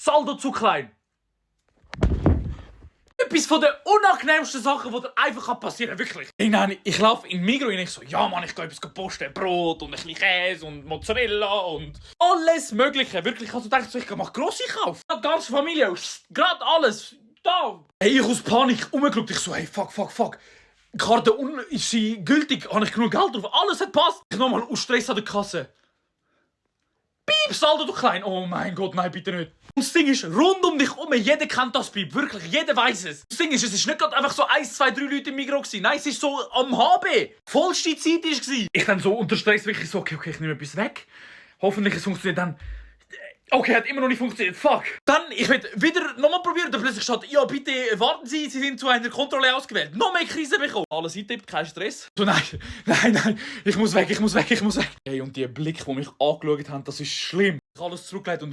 Saldo zu klein. Etwas von den unangenehmsten Sachen, die dir einfach passieren kann. Wirklich. Nein, ich laufe in Migros und ich so, ja Mann, ich gehe etwas posten. Brot und ein bisschen Käse und Mozzarella und alles Mögliche. Wirklich, also dachte so, ich mache grosse Kauf. Die ganze Familie, gerade alles. Da. Hey, ich aus Panik umgeschaut. Ich so, hey, fuck. Die Karte ist sie gültig? Habe ich genug Geld drauf? Alles hat passt. Ich nochmal aus Stress an der Kasse. Piep, Saldo, du klein. Oh mein Gott, nein, bitte nicht. Und das Ding ist, rund um dich herum, jeder kennt das Piep. Wirklich, jeder weiß es. Das Ding ist, es ist nicht gerade einfach so 1, 2, 3 Leute im Migros gewesen. Nein, es ist so am HB. Vollste Zeit war. Ich dann so unter Stress wirklich so, okay, ich nehme etwas weg. Hoffentlich es funktioniert dann. Okay, hat immer noch nicht funktioniert. Fuck. Dann, ich will wieder nochmal probieren. Dann plötzlich steht, ja, bitte warten Sie, Sie sind zu einer Kontrolle ausgewählt. Noch mehr Krise bekommen. Alles eintippt, kein Stress. So, nein. Ich muss weg. Hey, und die Blicke, die mich angeschaut haben, das ist schlimm. Ich habe alles zurückgelegt und